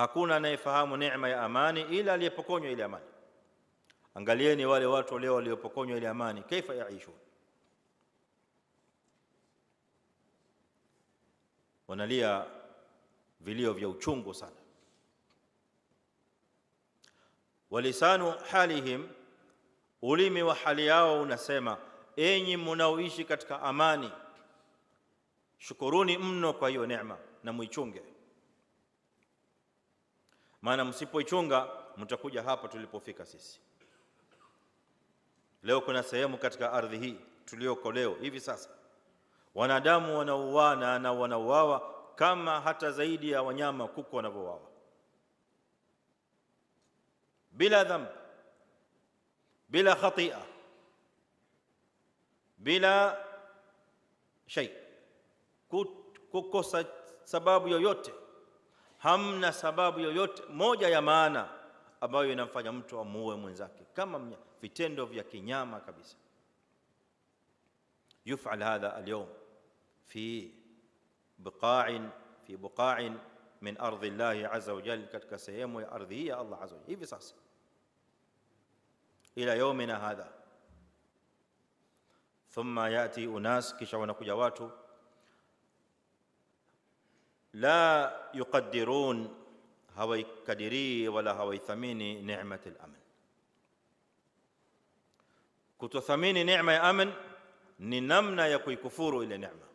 Hakuna anayefahamu neema ya amani ila aliyepokonywa ile amani. Angalieni wale watu leo waliopokonywa ile amani, kaifa yaishu, wanalia vilio vya uchungu sana. Walisanu halihim, ulimi wa hali yao unasema, enyi mnaoishi katika amani, shukuruni mno kwa hiyo neema na muichunge, maana msipoichunga mtakuja hapa tulipofika sisi leo. Kuna sehemu katika ardhi hii tuliyoko leo hivi sasa, wanadamu wanauana na wanauawa kama hata zaidi ya wanyama kuku wanavyouawa, bila dhambi, bila khatia, bila shay, kukosa sababu yoyote. Hamna sababu yoyote moja ya maana ambayo inamfanya mtu amuue mwenzake, kama vitendo vya kinyama kabisa. Yufal hadha alyawm fi buqa'in min ardhi Allahi azza wa jalla, katika sehemu ya ardhi ya Allah azza wa jalla hivi sasa, ila yawmina hadha. Thumma yati unas, kisha wanakuja watu la yuqaddirun, hawaikadiri wala hawaithamini neema al-amn. Kutothamini neema ya amn ni namna ya kuikufuru ile neema.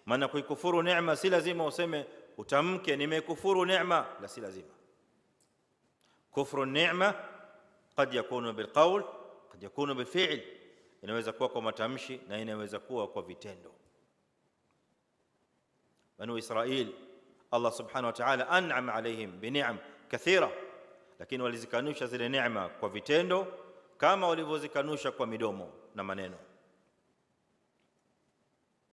Maana kuikufuru neema si lazima useme utamke nimekufuru neema, la, si lazima. Kufru neema kad yakunu bilqawl, kad yakunu bilfi'l, inaweza kuwa kwa matamshi na inaweza kuwa kwa vitendo. Banu Israil, Allah subhanahu wa ta'ala an'ama alayhim bi ni'am kathira, lakini walizikanusha zile neema kwa vitendo kama walivyozikanusha kwa midomo na maneno.